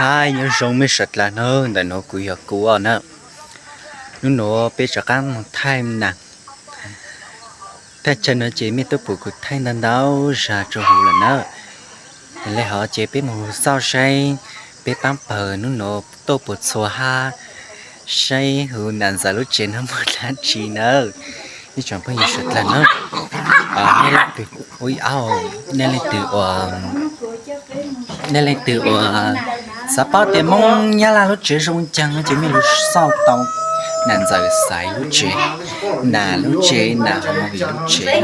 Hais nyob zoo mej sawv dlawg nawb, ntawm nuav kuv yog Kuv os na. Nub nuav peb rov qaab moog thaij nam. Thaaj chaw nuav ces mej tuaj pum kuv thaij ntau ntau zag rua huv lawm na. Le hov ces peb moog xauj saib peb paab pawg nub nuav tuaj puas txhua hab, saib huv nam ntxawm lub tsev nuav muaj dlaab tsi nawb. Ib tsoom phooj ywg sawv dlawg nawb, nej leej twg, ua, nej leej twg uas, nej leej twg uas xav paub tias Moob Nyab Laj lub tsev zoo caag no ces mej lug xauj tau nam ntxawm Xaiv lub tsev, nam lub tsev, nam Hmoob Vim lub tsev na.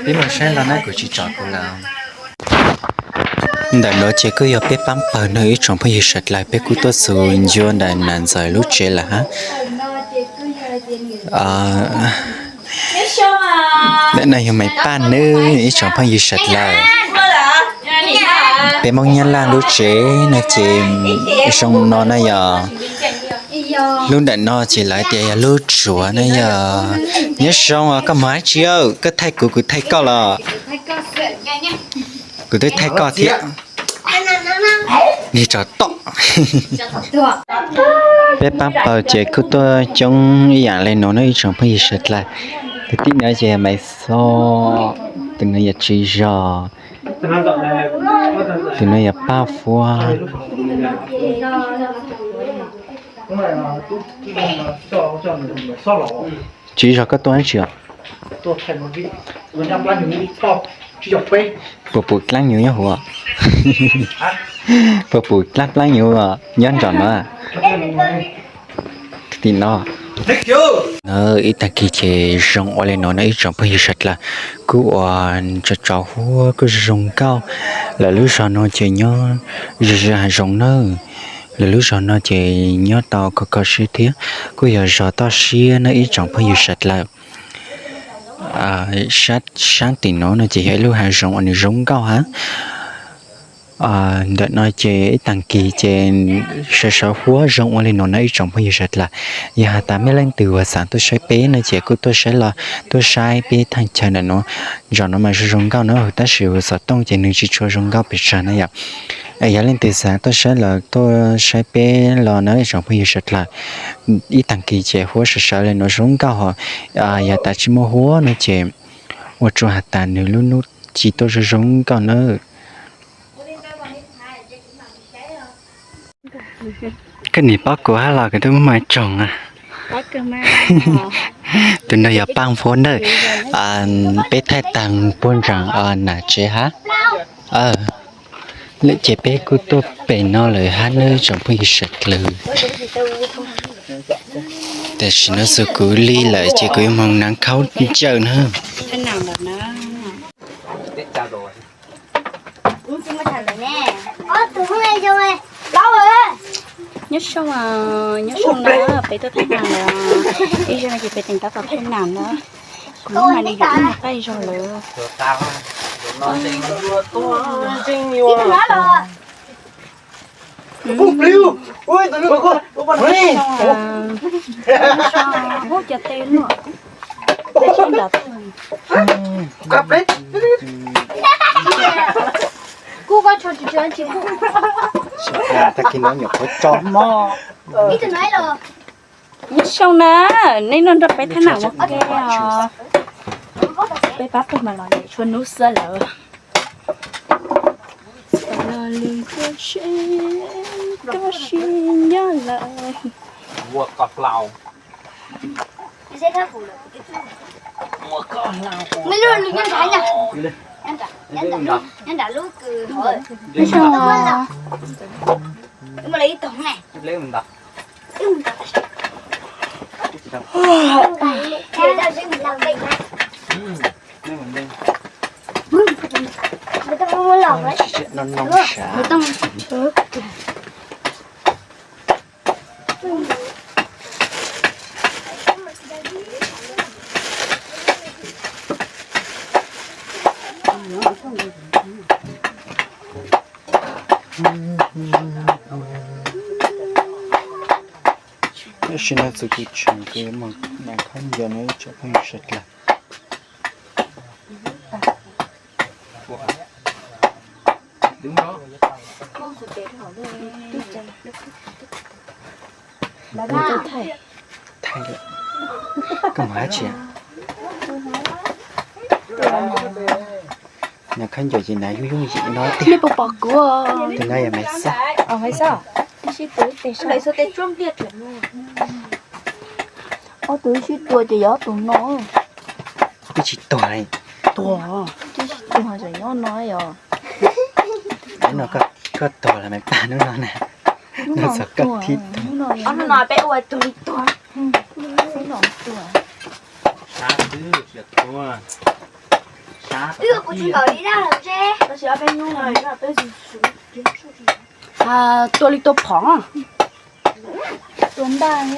Peb moog saib los na, kuv tsis tsom kuv lawm. Ntawm nuav ces kuj yog peb paab pawg nawb ib tsoom phooj ywg sawv dlawg, peb kuj tuaj txug ncua ntawm nam ntxawm lub tsev lawm hab. Ntawm no yog Maiv Paj nawb ib tsoom phooj ywg sawv dlawg. Peb Moob Nyab Laj lub tsev no ces zoo no na yog. Lub ntawm no ces lawv tias yog lub tsuav na yog. Nyob zoo os, koj moog dlaab tsi, koj thaij kuv, kuv thaij koj los? Kuv twb thaij koj thiab. Niag tsov tom. Peb paab pawg ces kuj tuaj coob ib yaam le nuav nawb ib tsoom phooj ywg sawv dlawg. Tus tij no ces Maiv Xo, tus no yog Tswv Zog, tus no yog Paj Fuab. Tswv Zog, koj tuaj dlaab tsi os? Puas pum dlaab nyuv nyob huv? Puas pum dlaab dlaab nyuv nyob nraum no? Tim no. Ib taag kis ces zoo ua le nuav no ib tsoom phooj ywg sawv dlawg, kuj ua tsaus tsaus huab kuj zoo nkauj. Lawv lub zog no ces nyob ze ze hav zoov nawb. Lawv lub zog no ces nyob tau kho kho siab thiab, kuj yog zog toj siab nawb ib tsoom phooj ywg sawv dlawg. Sab tim nuav no ces yog ib lub hav zoov uas nws zoo nkauj hab. Ntawm no ces ib taag kis ces sawv sawv huab zoo ua le nuav no ib tsoom phooj ywg sawv dlawg. Yog has tas mej leej twg uas xaav tuaj saib peb no ces kuj tuaj saib los tuaj saib peb thaaj chaw ntawm nuav. Zog nuav mas zoo zoo nkauj nawb, tab sis huv xov tooj ces nws tsis tshua zoo nkauj pes tsawg na yom. Yog leej twg xaav tuaj saib los tuaj saib peb los nawb ib tsoom phooj ywg sawv dlawg. Ib taag kis ces huab sawv sawv le nuav zoo nkauj hos, yog tas tsis muaj huab no ces ua tsuas has tas nws lub nub tsis tuaj zoo zoo nkauj nawb. Koj nim paub kuv hab los kuv twb muaj tsoog. Tus no yog Paaj Fuab ntawm, peb thaij taag puag ntsaam nam tsev hab. Lawm ces peb kuj tuaj pem no lawm hab nawb tsoom phooj ywg sawv dlawg. Tam sim no xwb kuv lig lawm ces kuv yuav moog naav khaub ncaws na. Nyob zoo, nyob zoo na, peb tuaj thaij nam lawm. Ib zaug no ces peb teem tab tom thaij nam na. Kuv hnub mas nws yuav ib nyuag qaij zog lawm. Ub, cov teb luaj. Kuv, koj tso tsis tso tsis kuv. Tag kis no nyuam qhuav tso mob. Nyob zoo na, nej noj nrog peb thaij nam ua ke os. Peb pab pug mas los tshuav nub xwb lawm. Los lwm tus seb koj sib nyob lawm. Nyob zoo. Tam sim no txug kuv tseem kuv yuav moog naav khaub ncaws no ib tsoom phooj ywg sawv dlawg. Twb Thaij lawm. Koj mus hab tsi? Nws khaub ncaws ces hnav yooj yooj yim no tiag. Nej puas pom kuv? Tus no yog Maiv Xab. Maiv Xab, wb sib tua ib teg saib. Ob tug wb sib tua ces yog ob tug no. Twb tsis tuag li. Twb tsis tuag, tseem nyob no yog. Hnub no koj tuag los mas tag hnub no na. Hnub no txog koj thib tuag. Hnub no peb ua tug li tuag. Hnub no tuag. Tua li tua phom. Tua ntaj,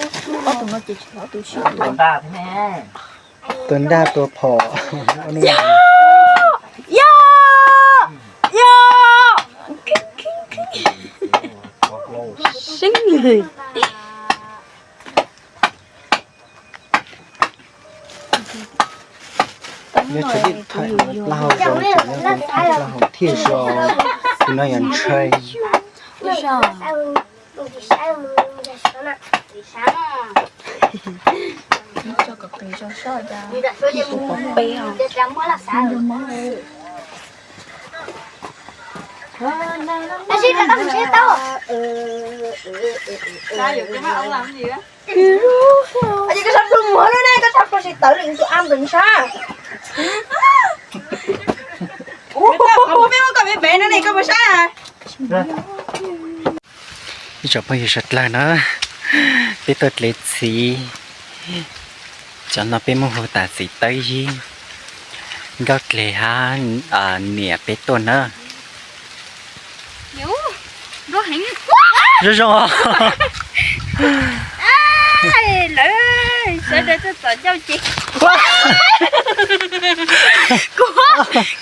ob tug no ces tsis, ob tug sib tua. Tua ntaj tua phom. Yog, yog, yog. Seeb. Nyob tshuav ib thaum plaub hau zoo, tseem nyob tshuav ib thaum plaub hau thiaj zoo. Tus no yog ntshai. Ib tsoom phooj ywg sawv dlawg na, peb tuaj dlev txiv, cov no peb muab hu tas txiv tawb yib, nkauj dlev hab niam peb tuaj na. Zoo zoo. Lawv sawv daws tuaj txom ncauj ces kuv,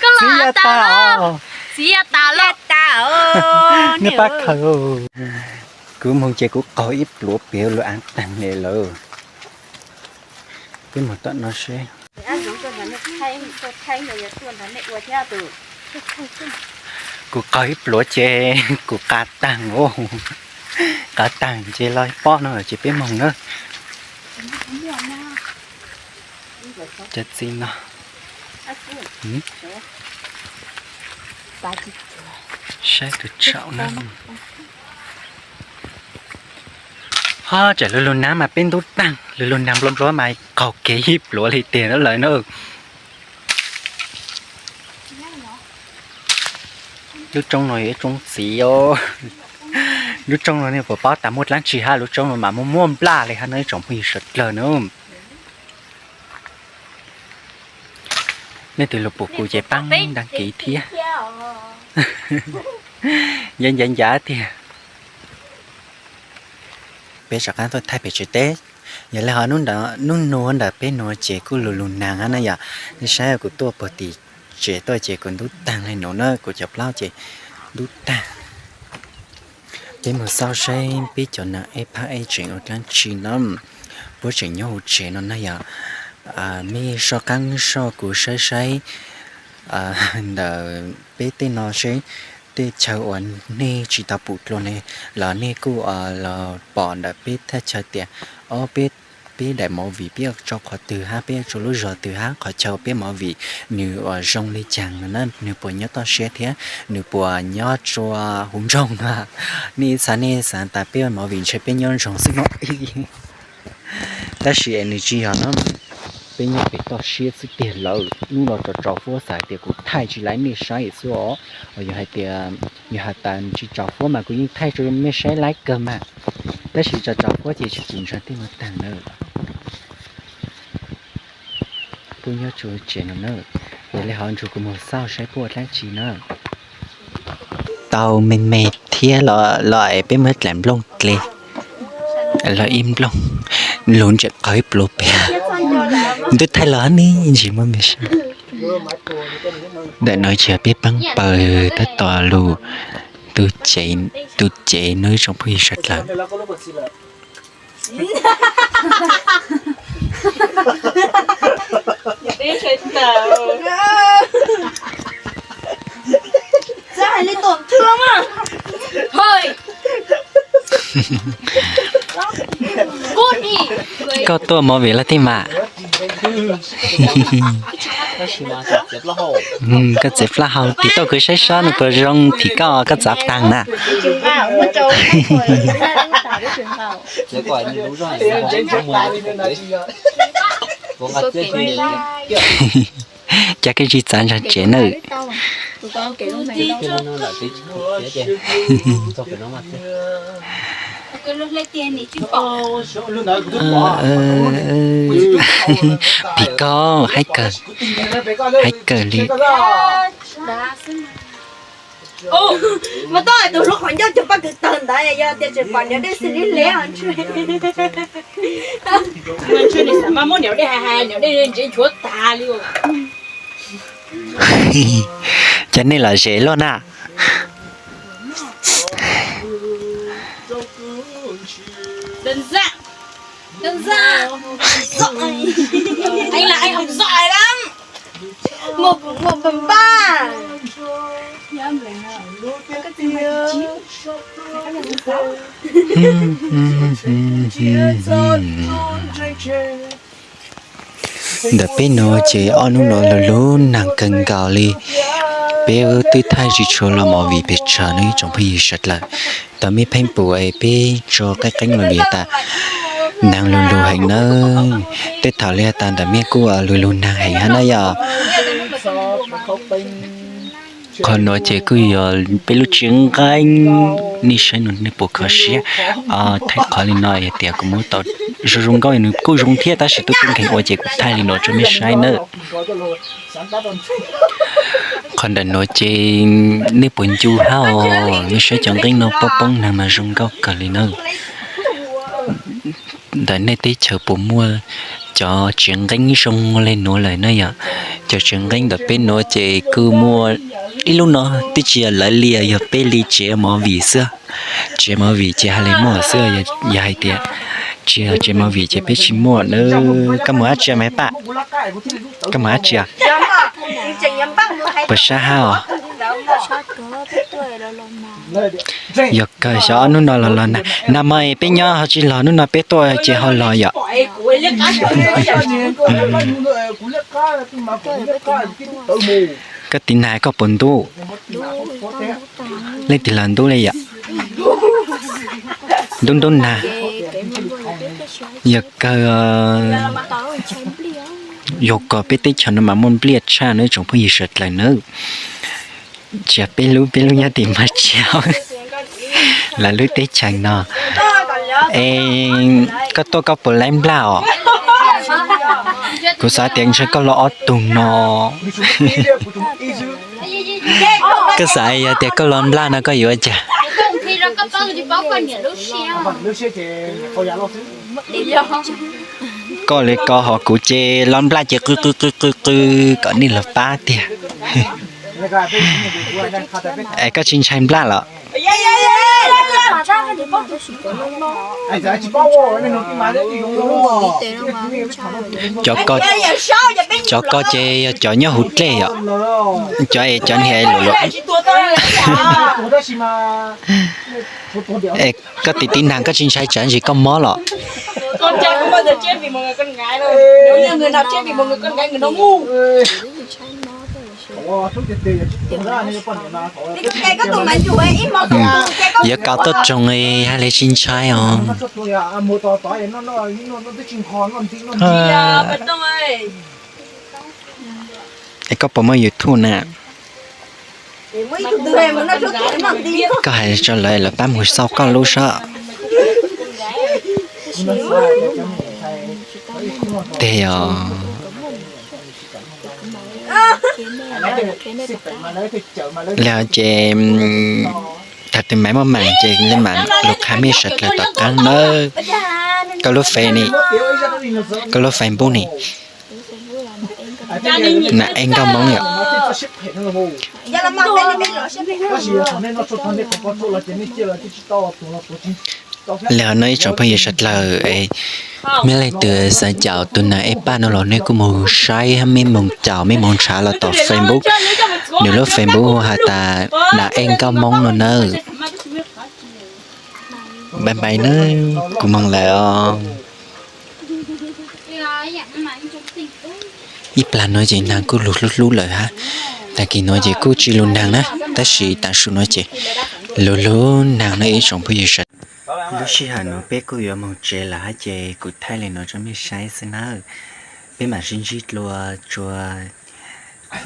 koj los txiv ya tas, txiv ya tas lawm. Nej pab khaws. Kuv moog ces kuv qaug ib pluav pem lub aav taag le lawm. Peb moog tom no seb. Kuv qaug ib pluav ces kuv qav taag, qav taag ces los pob no ces peb moog na. Cov txiv no, saib tus tsaum na. Ho tseem lug lug nag mas peb ntub taag, lug lug nag nplua nplua mas qaug kev ib pluav li tiag lawm na. Lub roob no yog ib roob txiv os. Lub roob no nej puas paub tas muaj dlaab tsi hab, lub roob no mas muaj muaj nplaj li hab no ib tsoom phooj ywg sawv dlawg na. Nej tus lug pum kuv ces paab daab kiv thiab. Ncav ncav ncav tiag. Peb rov qaab tuaj thaij pem tsev teb. Yog le hov nub nuav ntawm peb nuav ces kuj lug lug nag hab na yom. Nej saib kuv tuaj puag tim tsev tuaj ces kuv ntub taag le nuav na, kuv cov plaub ces ntub taag. Peb moog xauj saib peb cov nag eb phab eb tseem ua dlaab tsi na. Puab tseem nyob huv tsev no na yom. Mej soj qaab soj kuv saib saib ntawm peb tej no seb tej chaw uas nej tsis tau pum dlua ne los nej kuj los pom ntawm peb thaj chaw tias, o, peb, peb daim movie peb yuav tso qhov twg hab peb yuav tso lub zog twg hab qhov chaw peb movie nws uas zoo li caag no na, nws puas nyob toj siab thiab nws puas nyob tsua huv nroog na. Nej ib txha nej xaav tas peb ua movie ntshe peb nyob nroog xwb no. Tab sis nws tsis yog no, peb nyob pem toj siab xwb tiag lawm. Nub los tsaus tsaus fuab xav hais tias kuv thaij tsis laib nej saib xwb os. Yog hais tias, yog has tas tsis tsaus fuab mas kuv yeej thaij rua mej saib laib kawg mas. Tab sis tsaus tsaus fuab ces tsis pum ntshai tej no taag na. Puab nyob tsua tsev no na. Yog le hov nrug kuv moog xauj saib puab ua dlaab tsi na. Tau me me thiab los es peb muab dlaim nplooj dle. Los ib nplooj, lug ntseem qaug ib pluav pem. Ntuj thaij los ne ntsis muaj me sab. Ntawm no yog peb paab pawg tab tom lug tu cev no ib tsoom phooj ywg sawv dlawg. Koj tuaj movie los tij mas. Koj txiav plaub hau tim toj kwv saib sab nws puas zoo phim koj, koj txav taag na. Cas koj tsis txav ntshai tsev nawb. Phim koj haib kawg, haib kawg li. Mas tau tus hlub qhov ncauj cov paj kws tawg ntawd yog tias tseem pom niam dej xws li le os ntshe. Mas ntshe nws xav mas muab niam dej hais hais niam dej ntse nchuav tas li. Cas nej los zem luaj na. Đơn giản. Đơn giản. Anh là anh học giỏi lắm. Một cộng một bằng ba. Ntawm peb nuav ces ob hnub no lug lug nag kawg nkaus li. Peb twb thaij tsis tshua los movie pes tsawg no ib tsoom phooj ywg sawv dlawg. Tau mej pheej pum es peb tso qeeb qeeb los vim tas nag lug lug heev nawb. Tej thaum li has tas ntawm mej kuj lug lug nag heev hab na yog. Qhov nuav ces kuj yog peb lub tsiab nqeeb, nej saib no nej puas kho siab. Thaij qhov li no yog tias kuv muab tau zoo zoo nkauj nws kuj zoo thiab tab sis tub tub nkeeg ua ces kuv thaij li no rau mej saib nawb. Qhov ntawm nuav ces nej puas ncu hab os, nej saib cov nqeeb no poob poob nag mas zoo nkauj kawg li nawb. Ntawm nej teb chaws puas muaj cov tsiab nqeeb zoo le nuav lawm na yog? Cov tsiab nqeeb ntawm peb nuav ces kuj muaj ib lub no twb tsis yog lawv li, yog peb li tsev movie xwb. Tsev movie ces hais li muaj xwb, yog hais tias tsis yog tsev movie ces peb tsis muaj na. Koj mus dab tsi mas paj? Koj mus dab tsi? Puas sab hab os? Yog kawg, xyov ob hnub no los los nag, nag mas peb nyob ho tsis los, hnub no peb tuaj ces ho los yom. Koj tiv nag koj puas ntub? Leej twg los ntub li yom? Ntub ntub nag. Yog kawg, yog kom peb teb chaws no mas muaj npliaj tshaj nawb tsoom phooj ywg sawv dlawg nawb. Tsis yog peb lub, peb lub nyob tim Maj Tsiaj, lawv lub teb chaws no. Es koj tuaj koj puas laib nplaj os? Kuv xav tias ntshe koj los ob tug no. Koj xav yog tias koj los nplaj no koj yuav ua cas? Koj li ko ho kuv ces los nplaj ces qw qw qw qw qw kom nej los pab tiag. Es koj tsis ntshai nplaj los? Cov ko ces yog cov nyob hauv dlej yom. Cov es cov niag luam luam. Es koj tiv tiv nag koj tsis ntshai tsam ntsis koj mob los? Yuav kaus tuaj tsoog hais li tsis ntshai os. Es koj puas muaj YouTube na? Koj hais tso lawv, lawv pab mus xauj koj lub sab. Tes os. Li ces thaum twg Maiv muaj maam ces le maam lug qha mej sawv dlawg tom qaab nawb. Koj lub Face ni, koj lub Facebook ni. Nam ej nkauj Moob yom. Li no ib tsoom phooj ywg sawv dlawg, mej leej twg xav caum tus nam ej paj no los nej kuj moog saib, mej moog caum mej moog nrhav los tom Facebook. Nws lub Facebook hu has tas Nas Ej Nkauj Hmoob no nawb. Bye bye nawb, kuv moog lawm os. Ib plag nuav ces naag kuj lug hlub hlub lawm hab. Tag kis nuav ces kuj tsi lug naag na, tab sis taam sim nuav ces lug lug naag na ib tsoom phooj ywg sawv daws. Lub sij hawm nuav peb kuj yuav moog tsev lawm hab ces kuv thaij le nuav rua mej saib xwb nawb. Peb maam sib ntsib dlua rua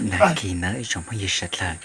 nag kis nawb ib tsoom phooj ywg sawv daws.